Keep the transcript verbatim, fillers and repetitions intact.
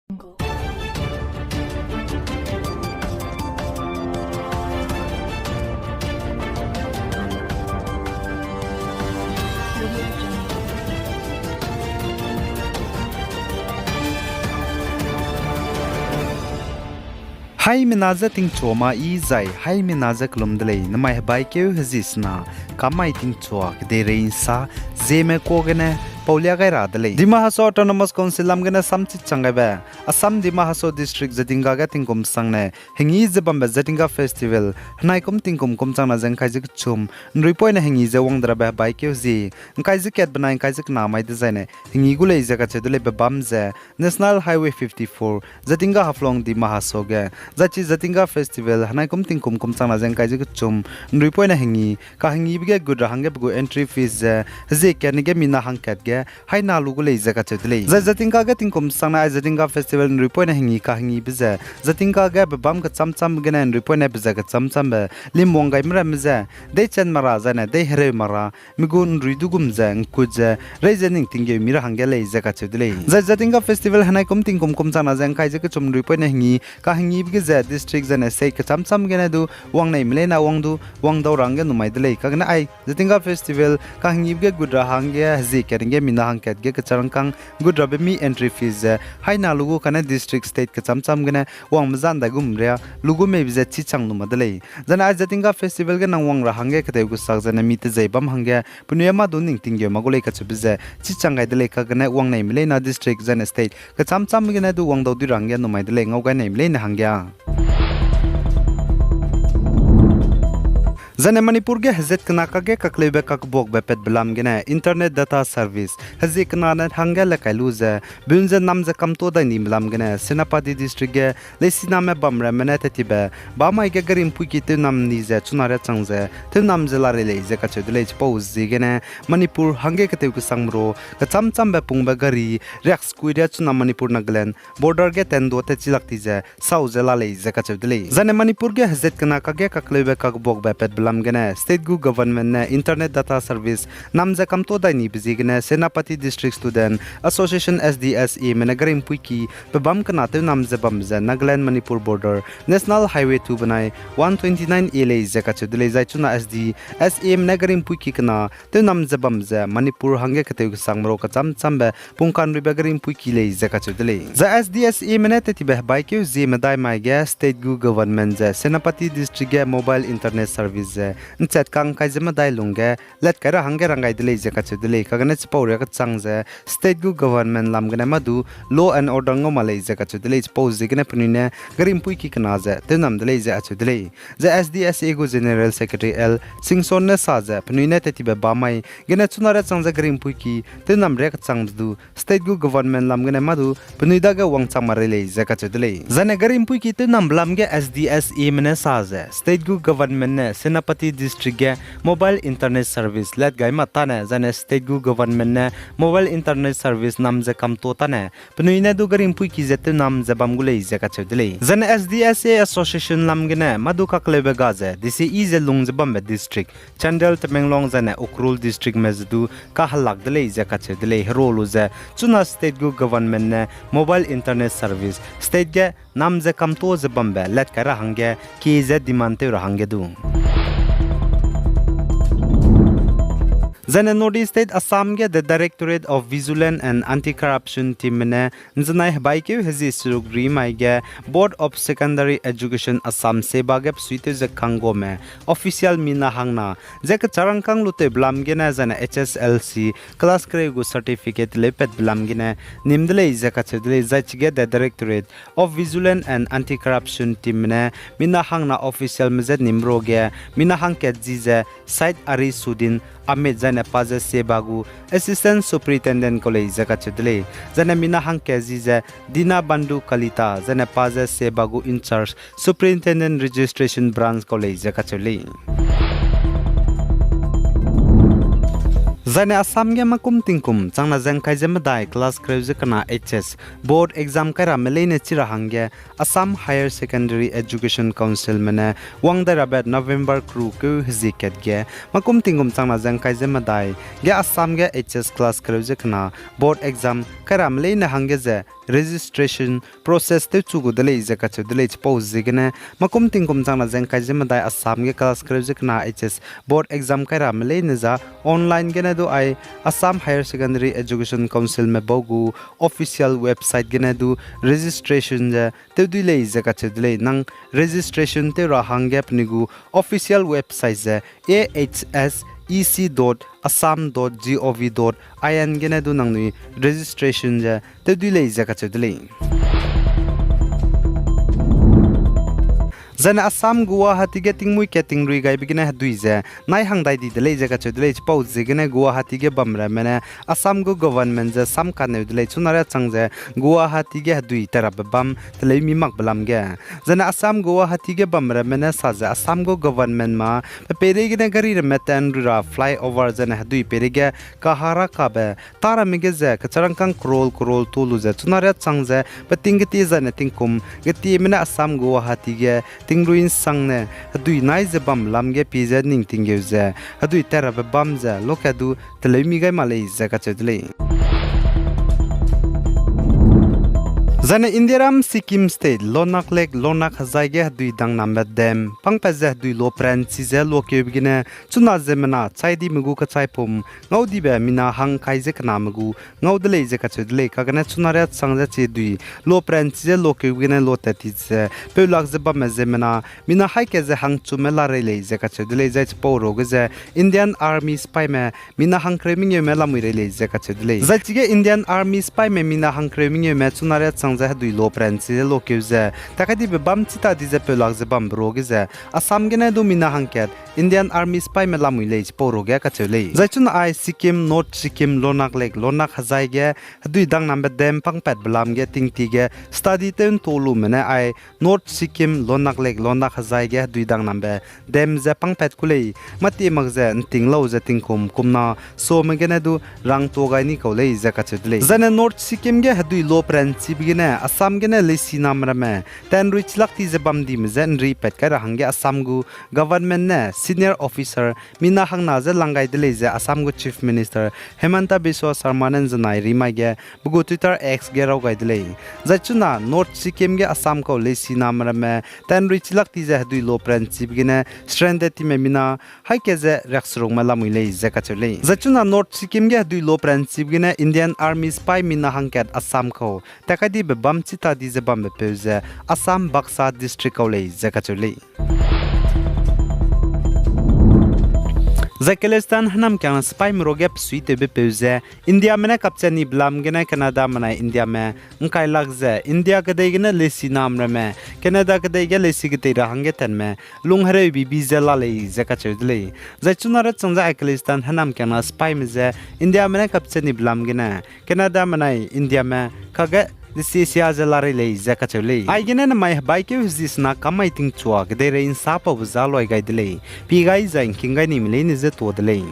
Haimena je tingchua ma i zai, haimena je kelum de lei, namai hebaikeu hezie sena, kamai tingchua kedeirei nsa, Zeme kuâ gene paulia gai ra de lei. Dima Hasao Autonomous Council lam gene samchi chang gaibe, Assam Dima Hasao District Jatinga ge tingkum sangne hengî ze bambe Jatinga Festival, henai kum tingkum kum changna ze ngkai ze kechum, nruipoine hengî ze wang de rabe hebaikeu hezie, ngkai ze kat benai ngkai ze kena mai dezaine hengî gu lei ze kacheu de lei. Bebâm ze National Highway fifty-four, Jatinga Haflong Dima Hasao ge, zai chi Jatinga Festival henai kum tingkum kum changna ze ngkai ze kechum, nruipoine hengî, kahengibe ge gut ra hangge pe gu entry fees ze, hezie katne ge mina hangkat ge haina lu gu lei ze kacheu de lei. Zai Jatinga ge tingkum sangne ai Jatinga Festival nruipoine hengî kahengibe ze, Jatinga ge bebâm kechâm châm gene nruipoine peze kechâm châmbe, limwang gaime ramme ze, deichen mara zaine deihereu mara, mi gu nrui du gum ze ngkut ze, rei ze ning tinggeu mi ra hangge lei ze kacheu de lei. Zai Jatinga Festival henai kum tingkum kum changna ze ngkai ze kechum nruipoine hengî, kahengibe ge ze district zaine state kechâm châm gene du wang neime leine wang du, wang dau ra hangge numai de lei. Kagene ai Jatinga Festival kahengibe ge gut ra hangge hezie katne ge mina hangkat ge kecharangkâng gut rabe mi entry fees ze haina lu gu kane district state kechâm châm gene wangme zan dai gum ria lu gu meibe ze chi chang numa de lei. Zaine ai Jatinga Festival ge nang wang ra hangge ketew kesak zaine mi tezei bam hangge penui a mâ du ning tinggeu ma gu lei kacheube ze chi chang gai de lei. Kagene wang neime leine district zaine state kechâm châm gene du wang dau dui ra hangge numai de lei, ngau gai neime leine hangge a. Zaine Manipur ge hezat kena kakge kakleube kakbuakbe patbe lam gene internet data service hezie kena ne hangge le kai lu ze, bun ze nam ze kamtuâ dai nibe lam gene Senapati District ge leisiname bamramme ne tettibe bamai ge gari mpuiki tewnam ni ze chuna riachang ze tewnam ze larei lei ze kacheu de lei. Chipau ziegene Manipur hangge ketew kesangme ro kechâm châmbe pungbe gari riaksekui ria chuna Manipur Nagaland border ge tendo tatchi lak ti ze sau ze la lei ze kacheu de lei. Zaine Manipur ge hezat kena kakge kakleube kakbuakbe patbe lam gene state gu government ne internet data service nam ze kamtuâ dai nibe ziegene Senapati District Student Association, S D S A me ne gari mpuiki pebâm kena tewnam ze bam ze Nagaland Manipur border National Highway two benai one twenty-nine A lei ze kacheu de lei. Zai chuna S D S A me ne gari mpuiki kena tewnam ze bam ze Manipur hangge ketew kesangme ro kechâm châmbe pungkanruibe gari mpuiki lei ze kacheu de lei. Zai S D S A me ne tettibe hebaikeu zie medai mai ge state gu government ze Senapati District ge mobile internet service ze nchat kang kai ze medai lungge lat kai ra hangge rang gai de lei ze kacheu de lei. Kagene chipau riakechang ze state gu government lam gene mâ du law and order ngau ma lei ze kacheu de lei. Chipau ziegene penui ne gari mpuiki kena ze tewnam de lei ze acheu de lei. Zai S D S A gu General Secretary L Singson ne sa ze penui ne tettibe bamai gene chuna riachang ze gari mpuiki tewnam riakechang du state gu government lam gene mâ du penui dage wangchang ma rei lei ze kacheu de lei. Zaine gari mpuiki tewnambe lam ge S D S A me ne sa ze state gu government ne Senapati District ge mobile internet service lat gai ma tane zaine state gu government ne mobile internet service nam ze kamtuâ tane penui ne du gari mpuiki ze tewnam ze bam gu lei ze kacheu de lei. Zaine S D S A Association lam gene mâ du kakleube ga ze D C E ze lung ze bambe district Chandel, Tamenglong zaine Ukhrul District me ze du kahelak de lei ze kacheu de lei. Hero lu ze chuna state gu government ne mobile internet service state ge nam ze kamtuâ ze bambe lat kai ra hangge kie ze demand tew ra hangge du. Zaine North East State Assam ge the Directorate of Vigilance and Anti-Corruption Team me ne nzenai hebaikeu hezie seruk ri mai ge Board of Secondary Education Assam, SEBA ge besuitew ze kangguame official mina hangna ze kecharangkâng lutewbe lam gene zaine H S L C class kereu gu certificate leupatbe lam gene nim de lei ze kacheu de lei. Zai chige the Directorate of Vigilance and Anti-Corruption Team me ne mina hangna officialme je nim ro ge mina hangkat ji ze Syed Arisuddin Ahmed zaine pa ze SEBA gu Assistant Superintendent kau lei ze kacheu de lei. Zaine mina hangkat ji ze Dinabandhu Kalita zaine pa ze SEBA gu in charge Superintendent Registration Branch kau lei ze kacheu lei. Zaine Assam ge makum tingkum changna ze ngkai ze medai class kereu ze kena H S board exam kairamme leine chi ra hangge Assam Higher Secondary Education Councilme ne wang dai rabe November kru keu hezie kat ge makum tingkum changna ze ngkai ze medai ge Assam ge H S class kereu ze kena board exam kairamme leine hangge ze registration process tewchu gu de lei ze kacheu de lei. Chipau ziegene makum tingkum changna ze ngkai ze medai Assam ge class kereu ze kena H S board exam kairamme leine za online gene du ai Assam Higher Secondary Education Councilme bau gu official website gene du registration ze tew dui lei ze kacheu de lei. Nang registration tew ra hangge penui gu official website ze A H S E C dot assam dot gov dot in gene du nangnui registration ze tew dui lei ze kacheu de lei. Zaine Assam Guwahati ge tingmuî kat tingrui gaibe gene hedui ze nai hang dai di de lei ze kacheu de lei. Chipau ziegene Guwahati ge bamramme ne Assam gu government ze sam kaneu de lei, chuna riâ chang ze Guwahati ge hedui tat rabe bam teleu mi makbe lam ge. Zaine Assam Guwahati ge bamramme ne sa ze Assam gu government ma pe peireigene gari ramme tanrui ra flyover zaine hedui peireige kahara kabe tâ ramme ge ze kecharangkâng crore crore tu lu ze chuna riâ chang ze peting getie zaine tingkum getieme ne Assam Guwahati ge tingrui nsangne hedui nai ze bam lam ge pie ze ning tinggeu ze hedui tat rabe bam ze lokat du teleu mi gai ma lei ze kacheu de lei. Zaine Indiaram Sikkim State Lonak Lake Lonak Hajai ge hedui dangnambe dam pangpat ze hedui lo pranchi ze lokeube gene chuna ziemmena chai dime gu kachai pum ngau dibe mina hangkai ze kename gu ngau de lei ze kacheu de lei. Kagene chuna riâ chang ze chi dui lo pranchi ze lokeube gene lotat ti ze peulak ze bamme ziemmena mina haî kat ze hangchumme la rei lei ze kacheu de lei. Zai chipau ruage ze Indian Army sipaime mina hangkereu mengeume lamui rei lei ze kacheu de lei. Zai chige Indian Army sipaime mina hangkereu mengeume chuna riâ chang ze hedui lo pranchi ze lokeu ze takai dibe bam chi ta di ze peulak ze bambe ruage ze Assam gene du mina hangkat Indian Army sipaime lamui lei chipau ruage kacheu lei. Zai chuna ai Sikkim, North Sikkim, Lonak Lake Lonak Hajai ge hedui dangnambe dam pangpatbe lam ge tingtie ge study tew ntu lume ne ai North Sikkim, Lonak Lake Lonak Hajai ge hedui dangnambe dam ze pangpat ku lei, mâtie mak ze nting lau ze tingkum kumna some gene du rangtuâ gai ni kau lei ze kacheu de lei. Zaine North Sikkim ge hedui lo pranchibe gene Assam gene leisiname ramme tanrui chilak ti ze bam dime je nri pat kai ra hangge Assam gu government ne senior officer mina hangna je lang gai de lei ze Assam gu Chief Minister Himanta Biswa Sarma ne nzenai rimai ge pe gu Twitter X ge raw gai de lei. Zai chuna North Sikkim ge Assam kau leisiname ramme tanrui chilak ti ze hedui lo pranchibe gene stranded time mina haî kat ze riakserukme lamui lei ze kacheu lei. Zai chuna North Sikkim ge hedui lo pranchibe gene Indian Army sipai mina hangkat Assam kau takai dibe bam chi ta di ze bambe peu ze Assam Baksa District kau lei ze kacheu lei. Zai Khalistan hênamkiangna sipaime ruage pesuitewbe peu ze Indiame ne kapchanibe lam gene Canadame nai Indiame ngkailak ze India kedei gene leisiname ramme Canada kedei ge leisi ketei ra hangge tanme lunghereu bibi ze la lei ze kacheu de lei. Zai chuna rechang ze ai Khalistan hênamkiangna sipaime je Indiame ne kapchanibe lam gene Canadame nai Indiame kage leisi sia ze la rei lei ze kacheu lei. Aigene nemai hebaikeu hezi sena kam mai tingchua kedeirei nsa paube za loi gai de lei. Pi gai zai ngking gai nime leine je tuâ de lei.